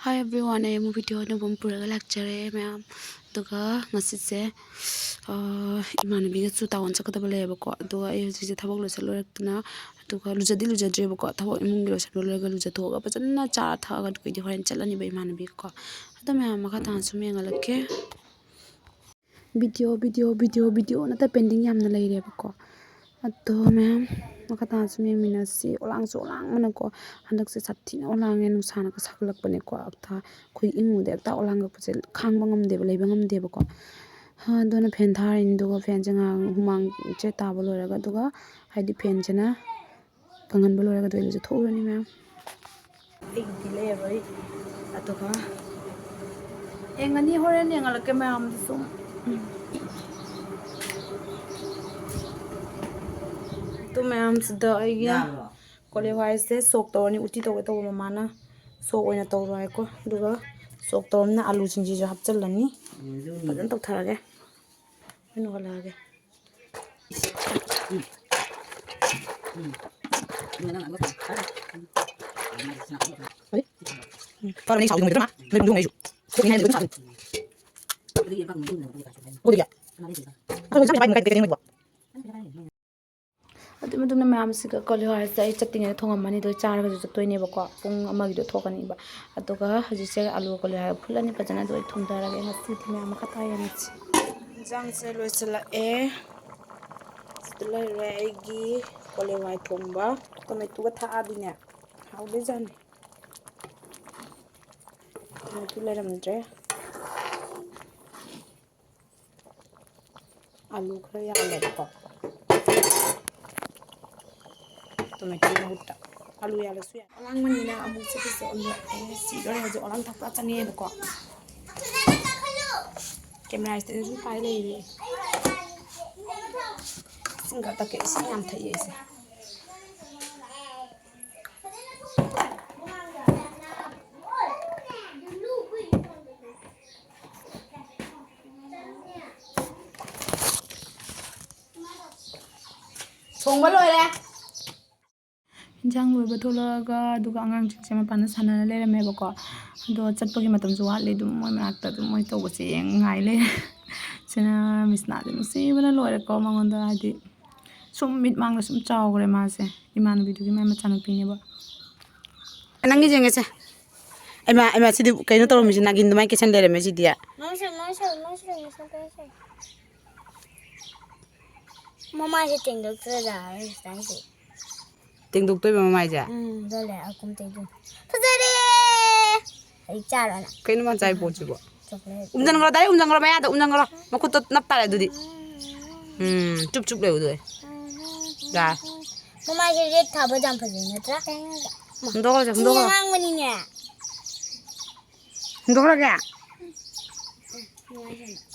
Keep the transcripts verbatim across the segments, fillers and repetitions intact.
Hi everyone, ꯑꯩ ꯑꯃꯨꯛ video ꯑꯅꯧꯕ ꯑꯃ ꯄꯨꯔꯒ ꯂꯥꯛꯆꯔꯦ ꯃꯌꯥꯝ꯫ ꯑꯗꯨꯒ ꯉꯁꯤꯁꯦ, ꯑ, ꯏꯃꯥꯟꯅꯕꯤꯒꯁꯨ ꯇꯥꯎꯟ ꯆꯠꯀꯗꯕ ꯂꯩꯌꯦꯕꯀꯣ꯫ ꯑꯗꯨꯒ ꯑꯩ ꯍꯧꯖꯤꯛꯁꯦ ꯊꯕꯛ ꯂꯣꯏꯁꯤꯜꯂꯣꯏꯔꯛꯇꯅ, ꯑꯗꯨꯒ ꯂꯨꯖꯗꯤ ꯂꯨꯖꯗ꯭ꯔꯤꯕꯀꯣ꯫ ꯊꯕꯛ ꯏꯃꯨꯡꯒꯤ ꯂꯣꯏꯁꯤꯜꯂꯣꯏꯔꯒ ꯂꯨꯖꯊꯣꯛꯑꯒ ꯐꯖꯅ ꯆꯥ ꯊꯛꯑꯒ ꯑꯗꯨꯒꯤꯗꯤ ꯍꯣꯔꯦꯟ ꯆꯠꯂꯅꯤꯕ ꯏꯃꯥꯟꯅꯕꯤꯒꯀꯣ꯫ ꯑꯗꯣ ꯃꯌꯥꯝ ꯃꯈꯥ ꯇꯥꯅ ꯁꯨꯝ ꯌꯦꯡꯍꯜꯂꯛꯀꯦ꯫ Video, video, video, video ꯅꯠꯇ pending ꯌꯥꯝꯅ ꯂꯩꯔꯦꯕꯀꯣ꯫ ꯑꯗꯣ ꯃꯌꯥꯝ ꯃꯈꯥ ꯇꯥꯅ ꯁꯨꯝ ꯌꯦꯡꯃꯤꯟꯅꯁꯤ꯫ ꯑꯣꯂꯥꯡꯁꯨ ꯑꯣꯂꯥꯡꯕꯅꯀꯣ, ꯍꯟꯗꯛꯁꯦ ꯁꯥꯊꯤꯅ ꯑꯣꯂꯥꯡꯉꯦ, ꯅꯨꯡꯁꯥꯅꯒ ꯁꯥꯒꯠꯂꯛꯄꯅꯦꯀꯣ꯫ ꯑꯩꯈꯣꯏ ꯏꯪꯉꯨꯗ ꯍꯦꯛꯇ ꯑꯣꯂꯥꯡꯉꯛꯄꯁꯦ ꯈꯥꯡꯕ ꯉꯝꯗꯦꯕ, ꯂꯩꯕ ꯉꯝꯗꯦꯕꯀꯣ꯫ ꯍꯥ, ꯑꯗꯨꯅ fan ꯊꯥꯔꯤꯅꯤ, ꯑꯗꯨꯒ fanꯁꯦ ꯉꯥꯏꯍꯥꯛ ꯍꯨꯃꯥꯡꯁꯦ ꯇꯥꯕ ꯂꯣꯏꯔꯒ, ꯑꯗꯨꯒ ꯍꯥꯏꯗꯤ fanꯁꯤꯅ ꯀꯪꯍꯟꯕ ꯂꯣꯏꯔꯒ ꯑꯗꯨ ꯑꯩꯅꯁꯨ ꯊꯣꯛꯎꯔꯅꯤ ꯃꯌꯥꯝ꯫ ꯑꯩꯒꯤꯗꯤ ꯂꯩꯔꯔꯣꯏ꯫ ꯑꯗꯨꯒ ꯌꯦꯡꯉꯅꯤ, ꯍꯣꯔꯦꯟ ꯌꯦꯡꯍꯜꯂꯛꯀꯦ ꯃꯌꯥꯝꯗꯨꯁꯨ꯫ ꯎꯝ꯫ ꯑꯗꯨ ꯃꯌꯥꯝꯁꯤꯗ ꯑꯩꯒꯤ ꯀꯣꯂꯤ ꯍꯋꯥꯏꯁꯦ ꯁꯣꯛ ꯇꯧꯔꯅꯤ꯫ ꯎꯇꯤ ꯇꯧꯒꯦ ꯇꯧꯕ ꯃꯃꯥꯅ ꯁꯣꯛ ꯑꯣꯏꯅ ꯇꯧꯔꯣ ꯍꯥꯏꯀꯣ꯫ ꯑꯗꯨꯒ ꯁꯣꯛ ꯇꯧꯔꯕꯅꯤꯅ ꯑꯂꯨꯁꯤꯡꯁꯤꯁꯨ ꯍꯥꯞꯆꯤꯜꯂꯅꯤ꯫ ꯐꯖꯅ ꯇꯧꯊꯔꯒꯦ꯫ ꯑꯩ ꯅꯣꯏꯍꯜꯂꯛꯑꯒꯦ꯫ ꯑꯗꯨꯒꯤ ꯃꯇꯨꯡꯗ ꯃꯌꯥꯝꯁꯤꯒ ꯀꯣꯂꯤ ꯍꯋꯥꯏꯁꯦ ꯑꯩ ꯆꯠꯇ꯭ꯔꯤꯉꯩꯗ ꯊꯣꯡꯉꯝꯃꯅꯤ, ꯑꯗꯨ ꯆꯥꯔꯒꯁꯨ ꯆꯠꯇꯣꯏꯅꯦꯕꯀꯣ꯫ ꯄꯨꯡ ꯑꯃꯒꯤꯗꯣ ꯊꯣꯛꯀꯅꯤꯕ꯫ ꯑꯗꯨꯒ ꯍꯧꯖꯤꯛꯁꯦ ꯑꯂꯨ ꯀꯣꯂꯤ ꯍꯋꯥꯏ ꯐꯨꯠꯂꯅꯤ ꯐꯖꯅ, ꯑꯗꯨꯒ ꯑꯩ ꯊꯣꯡꯊꯔꯒꯦ꯫ ꯉꯁꯤꯗꯤ ꯃꯌꯥꯝ ꯃꯈꯥ ꯇꯥ ꯌꯦꯡꯉꯁꯤ꯫ ꯏꯟꯖꯥꯡꯁꯦ ꯂꯣꯏꯁꯤꯜꯂꯛꯑꯦ꯫ ꯁꯤꯗ ꯂꯩꯔꯦ ꯑꯩꯒꯤ ꯀꯣꯂꯤ ꯍꯋꯥꯏ ꯊꯣꯡꯕ꯫ ꯇꯣꯃꯦꯇꯣꯒ ꯊꯥꯛꯑꯗꯤꯅꯦ, ꯍꯥꯎꯗꯣꯏꯖꯥꯠꯅꯤ꯫ ꯇꯣꯃꯦꯇꯣ ꯂꯩꯔꯝꯗ꯭ꯔꯦ꯫ ꯑꯂꯨ ꯈꯔ ꯌꯥꯜꯂꯦꯕꯀꯣ꯫ ꯇꯣꯃꯦꯇꯣꯒꯤ ꯃꯍꯨꯠꯇ ꯑꯂꯨ ꯌꯥꯜꯂꯁꯨ ꯌꯥꯏ꯫ ꯑꯉꯥꯡꯕꯅꯤꯅ ꯑꯃꯨꯛ ꯆꯠꯄꯁꯨ ꯑꯃꯨꯛ ꯑꯩꯅ ꯁꯤꯗꯣꯔꯦ꯫ ꯍꯧꯖꯤꯛ ꯑꯣꯂꯥꯡ ꯊꯛꯄ ꯆꯪꯉꯛꯑꯦꯕꯀꯣ꯫ Camera stand ꯁꯨ ꯄꯥꯏ ꯂꯩꯔꯦ꯫ ꯏꯁꯤꯡ ꯈꯔ ꯊꯛꯀꯦ꯫ ꯏꯁꯤꯡ ꯌꯥꯝ ꯊꯛꯑꯦ ꯑꯩꯁꯦ꯫ ꯊꯣꯡꯕ ꯂꯣꯏꯔꯦ꯫ ꯏꯟꯖꯥꯡ ꯂꯣꯏꯕ ꯊꯣꯛꯂꯛꯑꯒ, ꯑꯗꯨꯒ ꯑꯉꯥꯡꯁꯤꯡꯁꯦ ꯃꯄꯥꯟꯗ ꯁꯥꯟꯅꯔ ꯂꯩꯔꯝꯃꯦꯕꯀꯣ꯫ ꯑꯗꯣ ꯆꯠꯄꯒꯤ ꯃꯇꯝꯁꯨ ꯋꯥꯠꯂꯤ, ꯑꯗꯨꯝ ꯃꯣꯏ ꯃꯅꯥꯛꯇ ꯑꯗꯨꯝ ꯃꯣꯏ ꯇꯧꯕꯁꯦ ꯌꯦꯡ ꯉꯥꯏ ꯂꯩꯔꯦ꯫ ꯁꯤꯅ ꯃꯤꯁꯅꯥꯁꯦ ꯅꯨꯡꯁꯤꯕꯅ ꯂꯣꯏꯔꯦꯀꯣ ꯃꯉꯣꯟꯗ, ꯍꯥꯏꯗꯤ ꯁꯨꯝ ꯃꯤꯠ ꯃꯥꯡꯗ ꯁꯨꯝ ꯆꯥꯎꯈ꯭ꯔꯦ ꯃꯥꯁꯦ꯫ ꯏꯃꯥꯟꯅꯕꯤꯗꯨꯒꯤ ꯃꯥꯏ ꯃꯆꯥꯅꯨꯄꯤꯅꯦꯕ꯫ ꯅꯪꯒꯤ ꯌꯦꯡꯒꯦꯁꯦ꯫ ꯑꯩꯃ, ꯑꯩꯃ, ꯁꯤꯗꯤ ꯀꯩꯅꯣ ꯇꯧꯔꯝꯃꯤꯁꯤ? ꯅꯥꯒꯤꯟ ꯑꯗꯨꯃꯥꯏꯅ ꯀꯦꯁꯟ ꯂꯩꯔꯝꯃꯦ ꯁꯤꯗꯤ꯫ ꯃꯃꯥꯏꯁꯦ ꯇꯦꯡꯗꯣꯛꯇ꯭ꯔꯖꯥꯠꯂ ꯍꯧꯖꯤꯛꯀꯥꯟꯁꯦ꯫ ꯇꯦꯡꯗꯣꯛꯇꯣꯏꯕ ꯃꯃꯥꯏꯁꯦ? ꯎꯝ, ꯑꯗꯨ ꯂꯩꯔꯦ, ꯑꯀꯨꯝ ꯇꯦꯡꯗꯣꯛ-, ꯐꯖꯔꯦ! ꯑꯩ ꯆꯥꯔꯣ ꯅꯪ? ꯀꯩꯅꯣ ꯃꯥꯅ ꯆꯥꯏ ꯄꯣꯠꯁꯤꯕꯣ? ꯆꯣꯀ꯭ꯂꯦꯠ꯫ ꯎꯝꯖꯟꯈ꯭ꯔꯣ, ꯗꯥꯏꯔꯦꯛ ꯎꯝꯖꯟꯈ꯭ꯔꯣ, ꯃꯌꯥꯗ ꯎꯝꯖꯟꯈ꯭ꯔꯣ꯫ ꯃꯈꯨꯠꯇꯣ ꯅꯞ ꯇꯥꯔꯦ ꯑꯗꯨꯗꯤ꯫ ꯎꯝ, ꯆꯨꯞ ꯆꯨꯞ ꯂꯩꯕꯗꯣ꯫ ꯌꯥꯔꯦ꯫ ꯃꯃꯥꯏꯁꯦ ꯔꯦꯠ ꯊꯥꯕ ꯌꯥꯝ ꯐꯖꯩ ꯅꯠꯇ꯭ꯔꯥ? ꯍꯨꯟꯗꯣꯛꯈ꯭ꯔꯁꯦ, ꯊꯤ ꯍꯨꯟꯗꯣꯛꯈ꯭ꯔꯣ꯫ ꯑꯉꯥꯡꯕꯅꯤꯅꯦ꯫ ꯍꯨꯟꯗꯣꯛꯈ꯭ꯔꯒꯦ?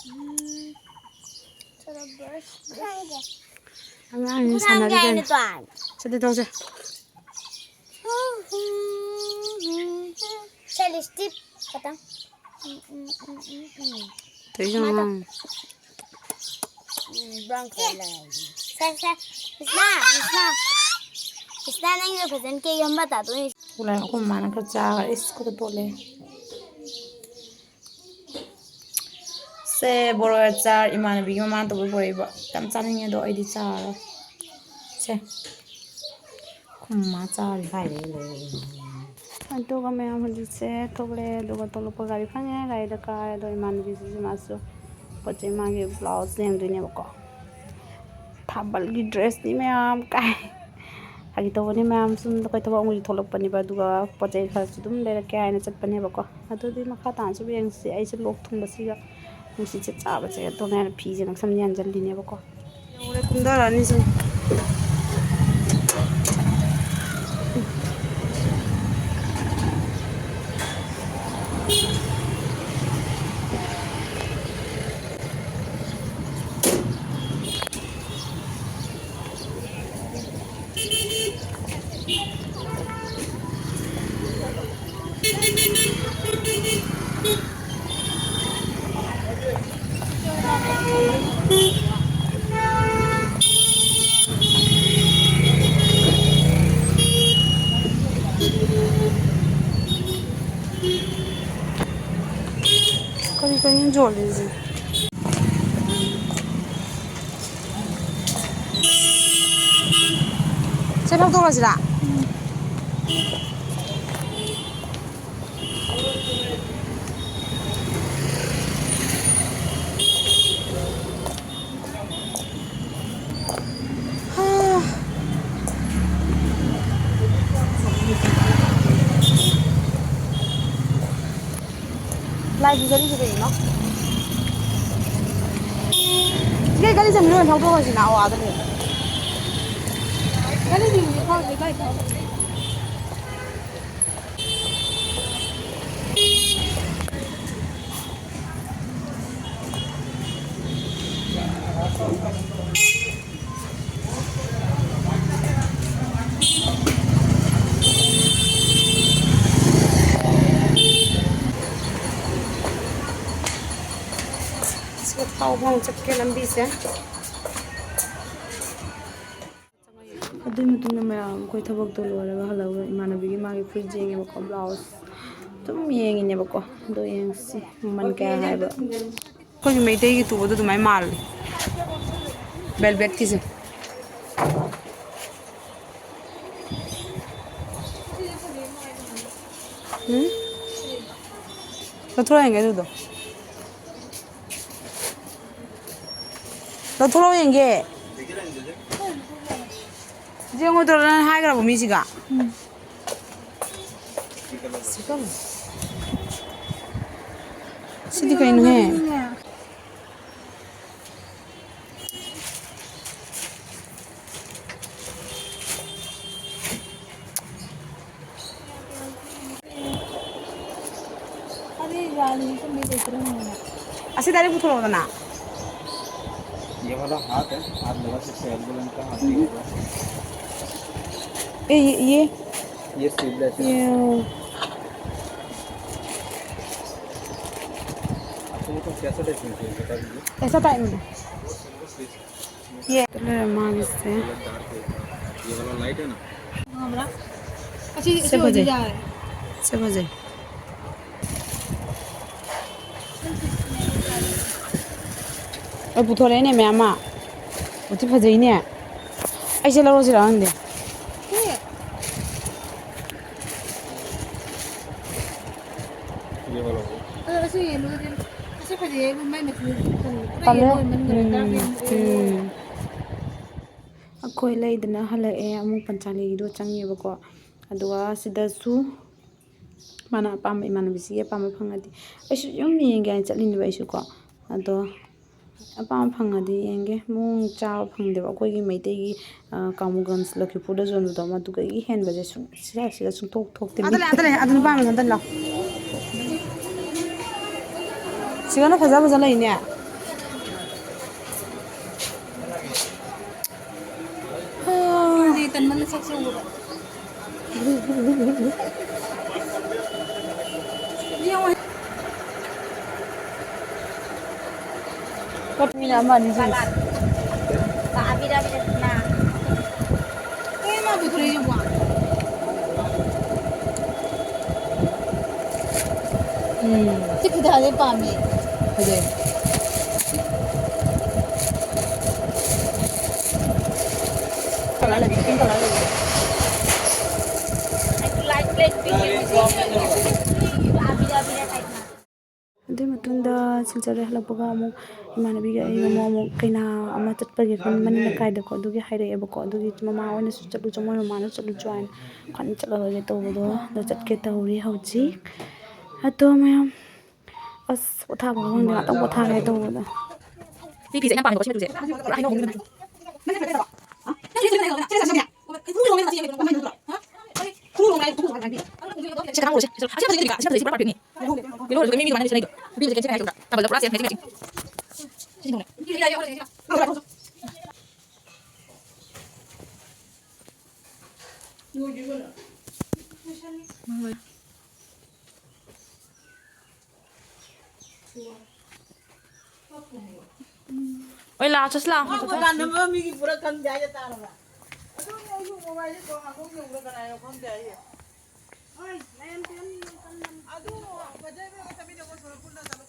ꯎꯝ꯫ ꯑꯉꯥꯡꯁꯤꯡ ꯁꯥꯟꯅꯔꯤ ꯀꯩꯅꯣ꯫ ꯆꯠꯂꯦ, ꯇꯧꯁꯦ꯫ ꯁꯦ, ꯂꯤꯞꯁꯇꯤꯛ ꯈꯇꯪ꯫ ꯎꯝ, ꯎꯝ, ꯎꯝ, ꯎꯝ, ꯎꯝ꯫ ꯀꯩꯅꯣ ꯁꯨꯃꯥꯏꯅ ꯇꯧ꯫ ꯑꯉꯥꯡ꯫ ꯎꯝ, brown colour ꯂꯩ꯫ ꯁꯦ, ꯁꯦ꯫ ꯀ꯭ꯔꯤꯁꯅꯥ, ꯀ꯭ꯔꯤꯁꯅꯥ꯫ ꯀ꯭ꯔꯤꯁꯅꯥ, ꯅꯪꯁꯨ ꯐꯖꯅ ꯀꯦꯌꯣ, ꯍꯝꯕ ꯇꯥꯗꯣꯏꯅꯤ꯫ ꯎꯂꯥꯏ, ꯑꯩꯈꯣꯏ ꯃꯃꯥꯅ ꯈꯔ ꯆꯥꯈ꯭ꯔꯦ꯫ ꯏꯁ, ꯈꯨꯠꯇ ꯇꯣꯠꯂꯦ꯫ ꯁꯦ, ꯕꯣꯔꯣꯏ ꯑꯆꯥꯔ ꯏꯃꯥꯟꯅꯕꯤꯒꯤ ꯃꯃꯥꯅ ꯇꯧꯕ ꯄꯨꯔꯛꯏꯕ꯫ ꯌꯥꯝ ꯆꯥꯅꯤꯡꯉꯦ, ꯑꯗꯣ ꯑꯩꯗꯤ ꯆꯥꯔꯔꯣꯏ꯫ ꯁꯦ꯫ ꯑꯩꯈꯣꯏ ꯃꯃꯥ ꯆꯥꯔꯤ ꯍꯥꯏꯔꯦ ꯂꯣꯏꯔꯦ꯫ ꯑꯗꯨꯒ ꯃꯌꯥꯝ ꯍꯧꯖꯤꯛꯁꯦ ꯊꯣꯛꯂꯛꯑꯦ, ꯑꯗꯨꯒ ꯊꯣꯛꯂꯛꯄ ꯒꯥꯔꯤ ꯐꯪꯉꯦ, ꯒꯥꯔꯤꯗ ꯀꯥꯔꯦ꯫ ꯑꯗꯣ ꯏꯃꯥꯟꯅꯕꯤꯁꯤꯁꯨ ꯃꯥꯁꯨ ꯄꯣꯠ ꯆꯩ ꯃꯥꯒꯤ blouse ꯌꯦꯡꯗꯣꯏꯅꯦꯕꯀꯣ꯫ ꯊꯥꯕꯜꯒꯤ dressꯅꯤ ꯃꯌꯥꯝ ꯀꯥꯏ꯫ ꯐꯥꯒꯤ ꯇꯧꯕꯅꯤ ꯃꯌꯥꯝ, ꯁꯨꯝ ꯑꯩꯈꯣꯏ ꯊꯕꯛ ꯑꯃꯒꯤ ꯊꯣꯛꯂꯛꯄꯅꯦꯕ, ꯑꯗꯨꯒ ꯄꯣꯠ ꯆꯩ ꯈꯔꯁꯨ ꯑꯗꯨꯝ ꯂꯩꯔꯛꯀꯦ ꯍꯥꯏꯅ ꯆꯠꯄꯅꯦꯕꯀꯣ꯫ ꯑꯗꯨꯗꯤ ꯃꯈꯥ ꯇꯥꯅꯁꯨ ꯌꯦꯡꯁꯤ꯫ ꯑꯩꯁꯦ ꯂꯣꯛ ꯊꯨꯡꯕꯁꯤꯒ ꯅꯨꯡꯁꯤꯠꯁꯦ ꯆꯥꯕꯁꯦ ꯇꯧꯅꯤ ꯍꯥꯏꯅ ꯐꯤꯁꯦ ꯅꯛꯁꯝ ꯌꯥꯟꯁꯤꯜꯂꯤꯅꯦꯕꯀꯣ꯫ ꯌꯧꯔꯦ, ꯀꯨꯝꯊꯔꯛꯑꯅꯤ ꯁꯤꯅꯤ꯫ ꯀꯔꯤ ꯀꯔꯤꯅꯣ ꯌꯣꯜꯂꯤꯁꯦ? ꯁꯦ ꯐꯥꯎꯗꯣꯛꯑꯁꯤꯔꯥ? ꯂꯥꯏ ꯄꯨꯖꯔꯤꯁꯦ ꯀꯩꯒꯤꯅꯣ? ꯁꯤꯗꯩ ꯒꯥꯔꯤ ꯆꯟꯕ ꯂꯣꯏ ꯊꯧꯗꯣꯛꯈ꯭ꯔꯁꯤꯅ ꯑꯋꯥꯗ ꯂꯩ꯫ ꯒꯥꯔꯤꯁꯤꯡꯁꯦ ꯐꯥꯎꯗ꯭ꯔꯤ ꯀꯥꯏ ꯊꯧ-, ꯁꯤꯗ ꯊꯥꯎ ꯍꯣꯡ ꯆꯠꯀꯦ ꯂꯝꯕꯤꯁꯦ꯫ ꯑꯗꯨꯒꯤ ꯃꯇꯨꯡꯗ ꯃꯌꯥꯝ ꯑꯩꯈꯣꯏ ꯊꯕꯛꯇꯣ ꯂꯣꯏꯔꯒ ꯍꯜꯂꯛꯑꯒ ꯏꯃꯥꯟꯅꯕꯤꯒꯤ ꯃꯥꯒꯤ ꯐꯨꯔꯤꯠ ꯌꯦꯡꯉꯦꯕꯀꯣ, ꯕ꯭ꯂꯥꯎꯁ ꯑꯗꯨꯝ ꯌꯦꯡꯉꯤꯅꯦꯕꯀꯣ꯫ ꯑꯗꯣ ꯌꯦꯡꯁꯤ ꯃꯃꯜ ꯀꯌꯥ ꯍꯥꯏꯕ꯫ ꯑꯩꯈꯣꯏꯒꯤ ꯃꯩꯇꯩꯒꯤ ꯇꯨꯕꯗꯣ ꯑꯗꯨꯃꯥꯏꯅ ꯃꯥꯜꯂꯦ, ꯕꯦꯜꯕꯦꯠꯀꯤꯁꯦ꯫ ꯎꯝ? ꯂꯧꯊꯣꯔꯛꯑꯣ ꯌꯦꯡꯒꯦ ꯑꯗꯨꯗꯣ꯫ ꯂꯧꯊꯣꯔꯛꯑꯣ ꯌꯦꯡꯒꯦ꯫ ꯌꯦꯡꯉꯨꯗ꯭ꯔꯣ ꯅꯪ ꯍꯥꯏꯈ꯭ꯔꯕ ꯃꯤꯁꯤꯒ? ꯁꯤꯗꯤ ꯀꯩꯅꯣꯍꯦ? ꯑꯗꯨ ꯌꯥꯅꯤ, ꯁꯨꯝ ꯃꯤ ꯂꯩꯇ꯭ꯔꯦ ꯍꯪꯉꯣꯅ꯫ ꯑꯁꯤ ꯗꯥꯏꯔꯦꯛ ꯄꯨꯊꯣꯔꯛꯑꯣꯗꯅ꯫ ये वाला हाथ है, आप लगा सकते हैं, एल्बो लेंथ का हाथ ये होगा। ए, ये, ये। ये स्लीवलेस है। ये, आपको मतलब कैसा टाइप में चाहिए, बता दीजिए। ऐसा टाइप में। ये। ꯂꯩꯔꯦ ꯃꯥꯒꯤꯁꯦ꯫ ये वाला लाइट है ना? ꯉꯝꯕ꯭ꯔꯥ? ꯑꯁꯤ, ꯑꯁꯤ ꯁꯦ ꯐꯖꯩ꯫ ꯑꯣꯏꯗꯤ ꯌꯥꯔꯦ꯫ ꯁꯦ ꯐꯖꯩ꯫ ꯅꯪ ꯑꯩ ꯄꯨꯊꯣꯔꯛꯑꯦꯅꯦ ꯃꯌꯥꯝ ꯑꯃ꯫ ꯎꯇꯤ ꯐꯖꯩꯅꯦ꯫ ꯑꯩꯁꯦ ꯂꯧꯔꯁꯤꯔ ꯈꯪꯗꯦ꯫ ꯑꯗꯣ ꯑꯁꯤ ꯌꯦꯜꯂꯣꯗꯤ, ꯑꯁꯤ ꯐꯖꯩꯌꯦ, ꯃꯥꯏ ꯃꯆꯨ ꯀꯔꯤ, ꯄꯨꯔꯥ ꯇꯜꯂꯦ꯫ Yellow ꯑꯣꯏꯃꯟꯈ꯭ꯔꯦ, ꯎꯝ, dark yellow꯫ ꯎꯝ꯫ ꯑꯩꯈꯣꯏ ꯂꯩꯗꯅ ꯍꯜꯂꯛꯑꯦ, ꯑꯃꯨꯛ ꯄꯟꯆꯥꯂꯤꯒꯤꯗꯣ ꯆꯪꯉꯦꯕꯀꯣ꯫ ꯑꯗꯨꯒ ꯁꯤꯗꯁꯨ ꯃꯥꯅ ꯑꯄꯥꯝꯕ, ꯏꯃꯥꯟꯅꯕꯤꯁꯤꯒꯤ ꯑꯄꯥꯝꯕ ꯐꯪꯉꯗꯤ ꯑꯩꯁꯨ ꯌꯨꯝ ꯌꯦꯡꯒꯦ ꯍꯥꯏꯅ ꯆꯠꯂꯤꯅꯦꯕ ꯑꯩꯁꯨꯀꯣ꯫ ꯑꯗꯣ ꯑꯄꯥꯝꯕ ꯐꯪꯉꯗꯤ ꯌꯦꯡꯒꯦ꯫ ꯃꯑꯣꯡ ꯆꯥꯕ ꯐꯪꯗꯦꯕ ꯑꯩꯈꯣꯏꯒꯤ ꯃꯩꯇꯩꯒꯤ, ꯑ, ꯀꯥꯃꯨꯒꯟꯖ ꯂꯈꯤꯄꯨꯔꯗ ꯌꯣꯟꯕꯗꯣ, ꯃꯗꯨꯗꯒꯤ ꯍꯦꯟꯕꯁꯦ ꯁꯨꯝ ꯁꯤꯗ, ꯁꯤꯗ ꯁꯨꯡꯊꯣꯛ ꯊꯣꯛꯇꯦ꯫ ꯑꯗ ꯂꯩ, ꯑꯗ ꯂꯩ, ꯑꯗꯨ ꯅꯨꯄꯥ ꯑꯃ ꯑꯗ ꯂꯥꯎ꯫ ꯁꯤꯗꯅ ꯐꯖ ꯐꯖ ꯂꯩꯅꯦ꯫ ꯅꯦꯇꯟ ꯃꯁꯛꯁꯦ ꯎꯕꯗ꯫ ꯃꯤꯅ ꯑꯃ ꯑꯅꯤ ꯁꯨꯏ꯫ ꯀꯩꯅꯣ ꯃꯥ ꯄꯨꯊꯣꯔꯛꯏꯁꯤꯕꯣ? ꯎꯝ꯫ ꯁꯤ ꯐꯤꯗꯥꯁꯦ ꯄꯥꯝꯃꯦ꯫ ꯐꯖꯩ꯫ Colour ꯂꯩꯇꯦ, pink colour ꯂꯩꯇꯦ꯫ ꯑꯗꯨꯏ ꯃꯇꯨꯡꯗ ꯁꯤꯜꯆꯔꯗ ꯍꯜꯂꯛꯄꯒ ꯑꯃꯨꯛ ꯏꯃꯥꯟꯅꯕꯤꯒ ꯑꯩꯒ ꯑꯃꯨꯛ, ꯑꯃꯨꯛ ꯀꯩꯅꯥ ꯑꯃ ꯆꯠꯄꯒꯤ ꯑꯩꯈꯣꯏ ꯃꯅꯤꯡ ꯂꯩꯀꯥꯏꯗꯀꯣ, ꯑꯗꯨꯒꯤ ꯍꯥꯏꯔꯛꯑꯦꯕꯀꯣ꯫ ꯑꯗꯨꯒꯤ ꯃꯃꯥ ꯑꯣꯏꯅꯁꯨ ꯆꯠꯂꯨꯆꯣ, ꯃꯣꯏ ꯃꯃꯥꯅ ꯆꯠꯂꯨꯆꯣ ꯍꯥꯏꯅ ꯑꯩꯈꯣꯏꯅ ꯆꯠꯂꯔꯣꯏꯒꯦ ꯇꯧꯕꯗꯣ, ꯑꯗꯣ ꯆꯠꯀꯦ ꯇꯧꯔꯤ ꯍꯧꯖꯤꯛ꯫ ꯑꯗꯣ ꯃꯌꯥꯝ, ꯑꯁ, ꯄꯣꯊꯥꯕ ꯈꯪꯗꯦ, ꯉꯥꯛꯇꯪ ꯄꯣꯊꯥꯒꯦ ꯇꯧꯕꯗ꯫ ꯁꯤ ꯐꯤꯁꯦ ꯑꯩꯅ ꯄꯥꯝꯃꯦꯕꯀꯣ, ꯁꯤ ꯃꯆꯨꯁꯦ꯫ ꯄꯨꯔꯥ ꯍꯩꯅꯧ ꯑꯍꯨꯝꯒꯤ ꯃꯆꯨ꯫ ꯁꯤ ꯈꯇꯪ ꯍꯧꯔꯁꯦ꯫ ꯑꯁꯤ ꯐꯖꯩ, ꯁꯤ ꯄꯨꯔꯥ perfectꯅꯤ꯫ Yellow ꯑꯣꯏꯔꯁꯨ ꯃꯤ, ꯃꯤ ꯑꯗꯨꯃꯥꯏꯅ ꯁꯦꯠꯅꯩꯗꯣ꯫ ꯅꯨꯄꯤ ꯃꯆꯥ ꯁꯦꯠꯅꯩ ꯍꯥꯏꯁꯦ ꯎꯗ꯭ꯔꯥ? Double ꯄꯨꯔꯥ ꯁꯦꯠꯅꯩ, matching, matching꯫ ꯁꯤ ꯊꯣꯡꯉꯦ꯫ ꯑꯣꯏ, ꯂꯥꯛꯑꯣ, ꯆꯠꯁꯤ ꯂꯥꯛꯑꯣ꯫ ꯃꯥ ꯃꯣꯕꯥꯏꯜ ꯅꯝꯕꯔ ꯃꯤꯒꯤ ꯄꯨꯔꯥ ꯈꯪꯗꯦ ꯍꯥꯏꯒꯦ ꯇꯥꯔꯕ? ꯑꯗꯨꯅꯦ ꯑꯩꯁꯨ ꯃꯣꯕꯥꯏꯜꯁꯦ ꯀꯣ ꯍꯥꯡꯗꯣꯛ ꯌꯦꯡꯕ꯭ꯔꯥ ꯀꯅꯥꯅꯣ ꯈꯪꯗꯦ ꯍꯥꯏꯌꯦ꯫ ꯑꯗꯨ ꯐꯖꯩꯕ ꯆꯠꯃꯤꯟꯅꯧ, ꯁꯣꯔꯣꯛ ꯄꯨꯟꯅ ꯆꯠꯂꯣ꯫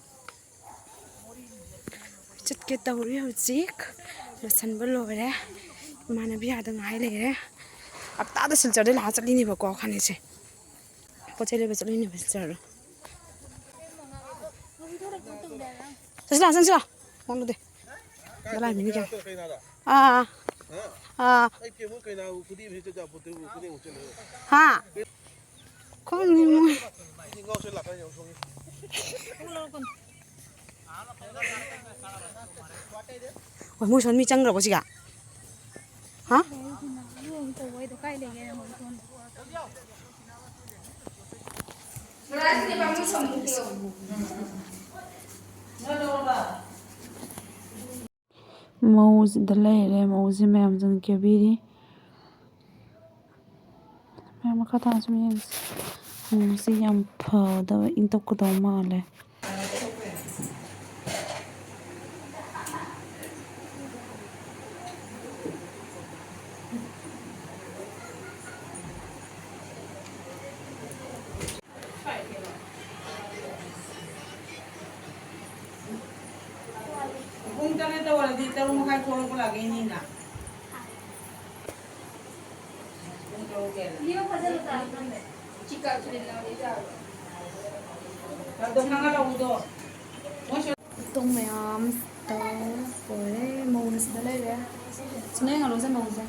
ꯆꯠꯀꯦ ꯀꯦ ꯇꯧꯔꯤ ꯍꯧꯖꯤꯛ꯫ ꯂꯣꯏꯁꯟꯕ ꯂꯣꯏꯔꯦ꯫ ꯏꯃꯥꯟꯅꯕꯤ ꯑꯥꯗ ꯉꯥꯏ ꯂꯩꯔꯦ꯫ ꯍꯞꯇꯥꯗ ꯁꯤꯜꯆꯔꯗꯩ ꯂꯥꯛꯑ ꯆꯠꯂꯤꯅꯦꯕꯀꯣ ꯈꯜꯂꯤꯁꯦ꯫ ꯄꯣꯠ ꯆꯩ ꯂꯩꯕ ꯆꯠꯂꯤꯅꯦꯕ ꯁꯤꯜꯆꯔꯗ꯫ ꯆꯠꯁꯤ ꯂꯥꯛꯑꯣ, ꯆꯪꯁꯤ ꯂꯥꯛꯑꯣ꯫ ꯃꯉꯣꯟꯗꯗꯤ꯫ ꯂꯥꯏ ꯃꯤꯅꯤ ꯀꯌꯥ? ꯑꯥ, ꯑꯥ꯫ ꯑꯥ꯫ ꯍꯥ? ꯈꯪꯗꯦ ꯃꯣꯏ꯫ ꯍꯣꯏ, ꯃꯣꯏ ꯁꯣꯝ ꯃꯤ ꯆꯪꯈ꯭ꯔꯕꯣ ꯁꯤꯒ? ꯍꯥ? ꯃꯧꯁꯤꯗ ꯂꯩꯔꯦ, ꯃꯧꯁꯤ ꯃꯌꯥꯝꯁꯤꯅ ꯀꯦꯕꯤꯔꯤ꯫ ꯃꯌꯥꯝ ꯃꯈꯥ ꯇꯥꯅ ꯁꯨꯝ ꯌꯦꯡꯁꯤ꯫ ꯃꯧꯁꯤ ꯌꯥꯝ ꯐꯗꯕ, ꯏꯪ ꯇꯞꯀꯗꯕ ꯃꯥꯜꯂꯦ꯫ ꯄꯨꯡ ꯇꯔꯦꯠꯇ ꯑꯣꯏꯔꯗꯤ ꯇꯔꯨꯛ ꯃꯈꯥꯏ ꯊꯣꯛꯂꯛꯄ ꯂꯥꯛꯀꯦ ꯏꯅꯦꯅ꯫ ꯄꯨꯡ ꯇꯔꯨꯛ ꯍꯦꯜꯂꯦ꯫ ꯑꯗꯣ ꯈꯪꯍꯜꯂꯛꯎꯗꯣ꯫ ꯃꯣꯏꯁꯨ ꯃꯌꯥꯝ ꯇꯧꯔꯦ, ꯃꯧꯅ ꯁꯤꯗ ꯂꯩꯔꯦ꯫ ꯁꯤꯅ ꯌꯦꯡꯍꯜꯂꯣꯁꯦ ꯃꯧꯁꯦ꯫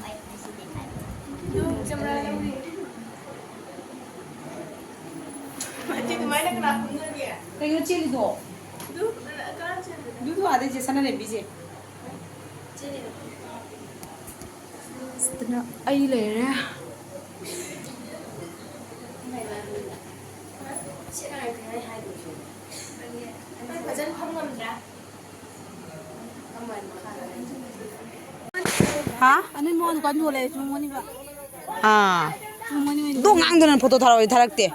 ꯀꯩꯅꯣ ꯆꯦꯜꯂꯤꯗꯣ? ꯑꯗꯨꯗꯣ ꯑꯥꯗꯩꯁꯦ ꯁꯅꯥꯔꯩꯕꯤꯁꯦ꯫ ꯁꯤꯗꯅ ꯑꯩ ꯂꯩꯔꯦ꯫ ꯐꯖꯅ ꯐꯝ ꯉꯝꯗ꯭ꯔꯥ? ꯍꯥ? ꯑꯅꯤ ꯃꯉꯣꯟ ꯗꯨꯀꯥꯟ ꯌꯣꯜꯂꯦ, ꯆꯨꯝꯃꯅꯤꯕ꯫ ꯑꯥ꯫ ꯆꯨꯝꯃꯅꯤ ꯑꯣꯏꯅ꯫ ꯑꯗꯨ ꯉꯥꯡꯗꯅ ꯐꯣꯇꯣ ꯊꯥꯔꯛꯑꯣꯗꯤ ꯊꯥꯔꯛꯇꯦ꯫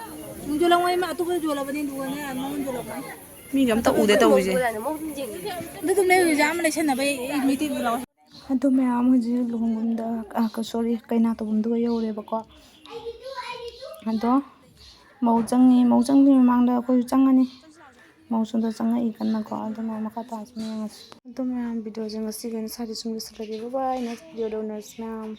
ꯌꯣꯜꯂꯝꯃꯣꯏ, ꯃꯥ ꯑꯇꯣꯞꯄꯗ ꯌꯣꯜꯂꯕꯅꯤ, ꯑꯗꯨꯒꯅꯦ ꯃꯉꯣꯟ ꯌꯣꯜꯂꯝꯃꯣꯏ꯫ ꯃꯤꯁꯨ ꯑꯝꯇ ꯎꯗꯦ ꯇꯧꯔꯤꯁꯦ꯫ ꯑꯗꯨ ꯑꯗꯨꯝ ꯂꯩꯔꯨꯁꯦ, ꯑꯃ ꯂꯩꯁꯟꯅꯕ ꯑꯩ ꯃꯩꯇꯩ ꯂꯥꯎ꯫ ꯑꯗꯨ ꯃꯌꯥꯝ ꯍꯧꯖꯤꯛ ꯂꯨꯍꯣꯡꯐꯝꯗ, ꯑ, ꯀ-, sorry, ꯀꯩꯅꯥ ꯇꯧꯐꯝꯗꯨꯒ ꯌꯧꯔꯦꯕꯀꯣ꯫ ꯑꯗꯣ ꯃꯧ ꯆꯪꯉꯤ, ꯃꯧ ꯆꯪꯗ꯭ꯔꯤ ꯃꯃꯥꯡꯗ ꯑꯩꯈꯣꯏꯁꯨ ꯆꯪꯉꯅꯤ꯫ ꯃꯧꯁꯨꯗ ꯆꯪꯉꯛꯏ ꯀꯟꯅꯀꯣ꯫ ꯑꯗꯨꯅ ꯃꯈꯥ ꯇꯥꯁꯨ ꯌꯦꯡꯉꯁꯤ꯫ ꯑꯗꯨ ꯃꯌꯥꯝ, ꯚꯤꯗꯤꯑꯣꯁꯦ ꯉꯁꯤꯒꯤ ꯑꯣꯏꯅ ꯁ꯭ꯋꯥꯏꯗ ꯁꯨꯝ ꯂꯣꯏꯁꯤꯜꯂꯒꯦ꯫ ꯕꯥꯏ ꯕꯥꯏ, ꯅꯦꯛꯁ ꯚꯤꯗꯤꯑꯣꯗ ꯎꯅꯔꯁꯤ ꯃꯌꯥꯝ꯫